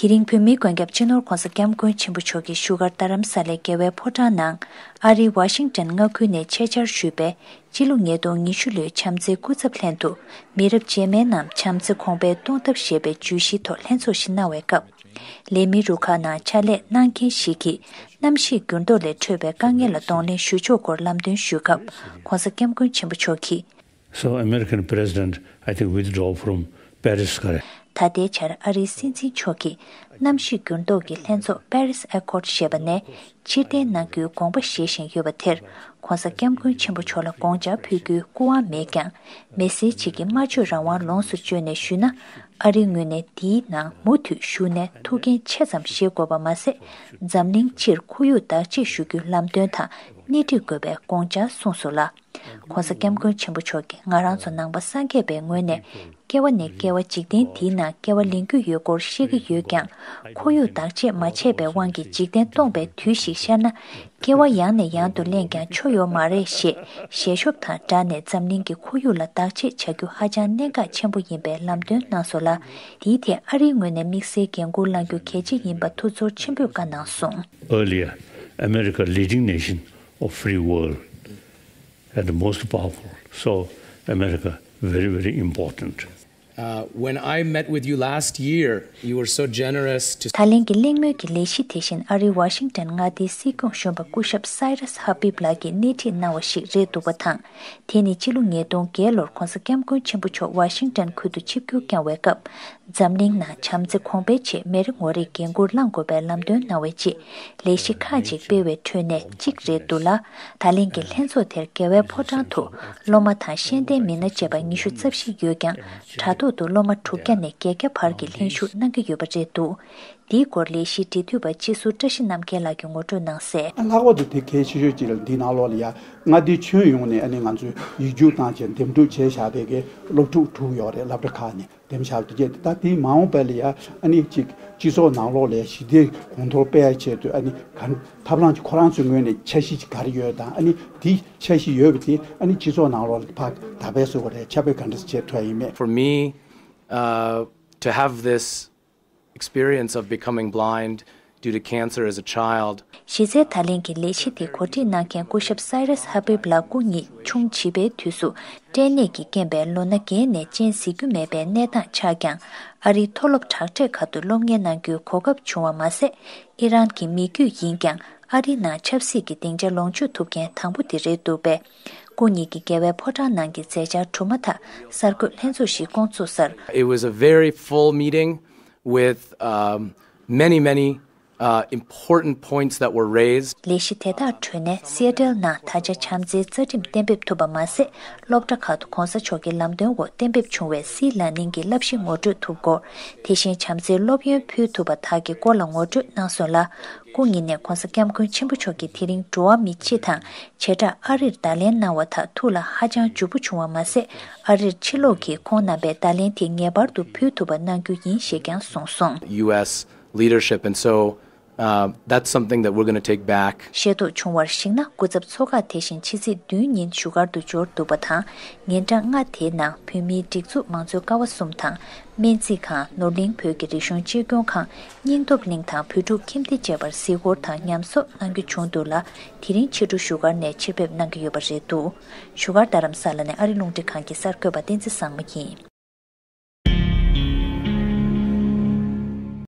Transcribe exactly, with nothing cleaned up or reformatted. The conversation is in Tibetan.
དེ་རིང་བོད་མིའི་མགོན་སྐྱབས་སྤྱི་ནོར་༧གོང་ས་༧སྐྱབས་མགོན་ཆེན་པོ་མཆོག་གིས་བཞུགས་སྒར་རྡ་རམ་ས་ལའི་རྒྱལ་བའི་ཕོ་བྲང་ནང་ཨ་རིའི་ཝ་ཤིང་ཏན་མངའ་ཁུལ་ནས་ཆེད་བཅར་ཞུས་པའི་སྤྱི་ལོ་ཉིས་སྟོང་ཉི་ཤུ་ལོའི་བྱམས་བརྩེའི་སྐུ་ཚབ་ལྷན་དུ། མི་རབས་རྗེས་མའི་ནང་བྱམས་བརྩེ་གོང་འཕེལ་གཏོང་ཐབས་ཞེས་པའི་བརྗོད་གཞིའི་ཐོག་ལྷན་ཚོགས་ཤིག་གནང་བའི་སྐབས། ལས་མི་རུ་ཁག་ནང་ཕྱག་ལས་གནང་མཁན་ཞིག་གིས་གནམ་གཤིས་འགྱུར་ལྡོག་ལས་འཕྲོས་པའི་དཀའ་ངལ་ལ་གདོང་ལེན་ཞུ་ཕྱོགས་སྐོར་ལམ་སྟོན་ཞུས་སྐབས། ༧གོང་ས་༧སྐྱབས་མགོན་ཆེན་པོ་མཆོག་གིས། So American president, I think, withdraw from Paris ཁ་རེད། ད་ལྟའི་ཆར་ཨ་རིའི་སྲིད་འཛིན་མཆོག་གིས་གནམ་གཤིས་འགྱུར་ལྡོག་གི་ལྷན་ཚོགས་Paris Accord ཞེས་པ་ནས་ཕྱིར་འཐེན་གནང་རྒྱུའི་དགོངས་པ་བཞེས་བཞིན་ཡོད་པ་དེར་༧གོང་ས་༧སྐྱབས་མགོན་ཆེན་པོ་མཆོག་ལ་དགོངས་འཆར་ཕུལ་རྒྱུའི་སྐུ་དབང་མེད་ཀྱང་། མི་སེར་གཅིག་གིས་སྨྲ་བརྗོད་རང་དབང་ལོངས་སུ་སྤྱོད་ནས་ཞུས་ན། ཨ་རིའི་ངོས་ནས་འདིའི་ནང་མུ་མཐུད་ཞུགས་ནས་ཐུགས་འགན་ཆེ་ཙམ་བཞེས་དགོས་པ་མ་ཟད། འཛམ་གླིང་སྤྱིར་ཁོར་ཡུག་བདག་གཅེས་ཞུ་རྒྱུའི་ལམ་སྟོན་དང་སྣེ་ཁྲིད་དགོས་པའི་དགོངས་འཆར་གསུངས་སོང་ལ། ༧གོང་ས་༧སྐྱབས་མགོན་ཆེན་པོ་མཆོག་གིས་ང་རང་ཚོ་ནང་པ་སངས་རྒྱས་པའི་ངོས་ནས་སྐྱེ་བ་ནས་སྐྱེ་བ་འཇིག་རྟེན་འདིའི་ནང་སྐྱེ་བ་ལེན་རྒྱུ་ཡོད་སྐོར་བཤད་ཀྱི་ཡོད་ཀྱང་། ཁོར་ཡུག་བདག་གཅེས་མ་བྱས་པའི་དབང་གིས་འཇིག་རྟེན་སྟོངས་པའི་དུས་ཤིག་ཤར་ན། སྐྱེ་བ་ཡང་ནས་ཡང་དུ་ལེན་ཀྱང་ཆོ་ཡོད་མ་རེད་ཞེས་ཞལ་ཤོབ་དང་སྦྲགས་ནས་འཛམ་གླིང་གི་ཁོར་ཡུག་ལ་བདག་གཅེས་བྱ་རྒྱུ་ཧ་ཅང་གནད་འགག་ཆེན་པོ་ཡིན་པའི་ལམ་སྟོན་གནང་སོང་ལ། དེའི་ཐད་ཨ་རིའི་ངོས་ནས་དམིགས་བསལ་འགན་འཁུར་བླང་རྒྱུ་གལ་ཆེ་ཡིན་པ་ཐུགས་ཚོར་ཆེན་པོས་བཀའ་གནང་སོང་། Earlier, America, leading nation of free world and the most powerful. So America, very, very important. Uh, when I met with you last year, you were so generous to ད་ལན་གྱི་གླེང་མོལ་གྱི་ལས་གཞི་དེ་བཞིན་ཨ་རིའི་ཝ་ཤིང་ཏན་མངའ་སྡེའི་སྲིད་སྐྱོང་གཞོན་པ་སྐུ་ཞབས་Cyrus Habib ལགས་ཀྱིས་སྣེ་ཁྲིད་གནང་བ་ཞིག་རེད་འདུག་པ་དང་། དེ་ནི་ཕྱི་ལོ་ཉིས་སྟོང་བརྒྱད་ལོར་༧གོང་ས་༧སྐྱབས་མགོན་ཆེན་པོ་མཆོག་ཝ་ཤིང་ཏན་ཁུལ་དུ་ཆིབས་བསྒྱུར་བསྐྱངས་བའི་སྐབས། འཛམ་གླིང་ནང་བྱམས་བརྩེ་གོང་འཕེལ་ཆེད་མི་རེ་ངོ་རེས་འགན་འཁུར་བླང་དགོས་པའི་ལམ་སྟོན་གནང་བའི་རྗེས། ལས་གཞི་ཁག་ཅིག་སྤེལ་བའི་ཁྲོད་ནས་གཅིག་རེད་འདུག་ལ། ད་ལན་གྱི་ལྷན་ཚོགས་དེར་རྒྱལ་བའི་ཕོ་བྲང་དུ་སློབ་མ་དང་ཤེས་ལྡན་མི་སྣ་བཅས་པ་ཉི་ཤུ་རྩ་བཞི་ཡོད་ཀྱང་། དྲ་ཐོག་ཏུ་སློབ་མ་དྲུག་བརྒྱ་ནས་བརྒྱད་བརྒྱ་བར་གྱི་ལྷན་ཞུགས་གནང་གི་ཡོད་པ་རེད་འདུག་འདིའི་སྐོར་ལས་གཞིའི་འབྲེལ་མཐུད་པ་སྤྱི་ཟུར་བཀྲ་ཤིས་རྣམ་རྒྱལ་ལགས་ཀྱིས་ངོ་སྤྲོད་གནང་གསལ། ལྷག་པར་དུ་དེ་གལ་ཆེ་ཤོས་ཅིག་ལ་འདི་ནང་ལོགས་ལ་ཡ་མངའ་སྡེའི་ཁྱོན་ཡོངས་ནས་ཨ་ནི་ང་ཚོས་ཡིག་རྒྱུགས་བཏང་བྱས་འདེམས་སྒྲུག་བྱས་བཞག་པའི་གི་སློབ་ཕྲུག་དྲུག་ཡོད་རེད། སློབ་གྲྭ་ཁག་ནས་འདེམས་བྱས་པ་དེ་རྗེས་ད་དེའི་མ་འོངས་པ་ལ་ཡ་ཨ་ནི་ཅིག་སྤྱི་ཚོགས་ནང་ལོགས་ལ་ཡ་ཞི་བདེ་གོང་མཐོར་སྤེལ་ཡ་ཆེད་དུ་ཨ་ནི་ག་ཐབས་ལམ་ཅིག་ཁོ་རང་ཚོའི་ངོས་ནས་འཆར་གཞི་ཅིག་ག་རེ་ཡོད་དང་ཨ་ནི་དེ་འཆར་གཞི་ཡོད་པ་དེ་ཨ་ནི་སྤྱི་ཚོགས་ནང་ལོགས་ལ་ཕར་དར་སྤེལ་བཟོ་དགོས་རེད། ཁྱབ་སྤེལ་ག་འདྲ་བྱེད་ཐུབ་ཡ་ཡིན་མེད། For me, uh, to have this experience of becoming blind due to cancer as a child. གཞི་རྩའི་ད་ལན་གྱི་ལས་གཞི་དེ་གོ་སྒྲིག་གནང་མཁན་སྐུ་ཞབས་Cyrus Habib ལགས་སྐུ་ཉིད་ཆུང་བྱིས་པའི་དུས་སུ་སྐྲན་ནད་ཀྱིས་རྐྱེན་པས་ལོ་ན་རྒས་ནས་སྤྱན་གཟིགས་རྒྱུ་མེད་པའི་གནས་སྟངས་ཆགས་ཀྱང་། ཨ་རིའི་མཐོ་སློབ་དྲག་གྲས་ཁག་ཏུ་སློབ་གཉེར་གནང་རྒྱུའི་གོ་སྐབས་བྱུང་བ་མ་ཟད། ཨི་རན་གྱི་མི་རྒྱུད་ཡིན་ཀྱང་ཨ་རིའི་ནང་ཆབ་སྲིད་ཀྱི་སྡིངས་ཆ་ལོངས་སྤྱོད་ཐུབ་མཁན་དང་པོ་དེ་རེད་འདུག་པས། སྐུ་ཉིད་ཀྱི་རྒྱལ་བའི་ཕོ་བྲང་ནང་གི་མཛད་འཆར་གྲུབ་མ་ཐག་གསར་འགོད་ལྷན་ཚོགས་ཤིག་བསྐོང་ཚུགས་སར། It was a very full meeting with, um, many, many, uh, important points that were raised. ལས་གཞི་དེ་དག་ཁྲོད་ནས་སི་ཨེ་ཏལ་ནང་ད་ཆ་བྱམས་བརྩེའི་རྩ་ཁྲིམས་གཏན་འབེབས་ཐུབ་པ་མ་ཟད། སློབ་གྲྭ་ཁག་ཏུ་གོང་ས་མཆོག་གི་ལམ་སྟོན་འོག་གཏན་འབེབས་བྱུང་བའི་སིལ་ལ་ནིང་གི་བསླབ་གཞི་ངོ་སྤྲོད་ཐུབ་སྐོར། དེ་བཞིན་བྱམས་བརྩེའི་སློབ་ཡོན་ཕུལ་ཐུབ་པ་དག་གི་སྐོར་ལ་ངོ་སྤྲོད་གནང་སོང་ལ། སྐུ་ཉིད་ནས་གོང་ས་སྐྱབས་མགོན་ཆེན་པོ་མཆོག་གིས་དེ་རིང་འགྲོ་བ་མི་སྤྱི་དང་བྱེ་བྲག་ཨ་རིར་བརྡ་ལན་གནང་བ་དག་ཐུགས་ལ་ཧ་ཅང་འཇུག་པོ་བྱུང་བ་མ་ཟད། ཨ་རིར་ཕྱིར་ལོག་གིས་ཁོང་རྣམ་པའི་བརྡ་ལན་དེ་ངེས་པར་དུ་ཕུལ་ཐུབ་པ་གནང་རྒྱུ་ཡིན་ཞེས་ཀྱང་གསུངས་སོང་། U S leadership, and so, uh, that's something that we're gonna take back. ཤེས་རྟོགས་བྱུང་བར་གཞིགས་ན། སྐུ་ཚབ་ཚོགས་ཁག་དེ་བཞིན་ཕྱི་ཚེས་བདུན་ཉིན་བཞུགས་སྒར་དུ་འབྱོར་འདུག་པ་དང་། ཉིན་གྲངས་ལྔ་དེའི་ནང་བོད་མིའི་སྒྲིག་འཛུགས་མང་གཙོའི་ཀ་བ་གསུམ་དང་། སྨན་རྩིས་ཁང་། ནོར་གླིང་བོད་ཀྱི་རིག་གཞུང་གཅེས་སྐྱོང་ཁང་། སྙིང་སྟོབས་གླིང་དང་བོད་ཕྲུག་ཁྱིམ་སྡེ་བཅས་པར་གཟིགས་སྐོར་དང་ཉམས་གསོ་གནང་རྒྱུ་བྱུང་འདུག་ལ། དེ་རིང་ཕྱི་དྲོ་བཞུགས་སྒར་ནས་ཕྱིར་ཕེབས་གནང་གི་ཡོད་པ་རེད་འདུག་བཞུགས་སྒར་རྡ་རམ་ས་ལ་ནས་ཨ་རི་རླུང་འཕྲིན་ཁང་གི་གསར་འགོད་པ་བསྟན་འཛིན་བཟང་མོ་ཡིན།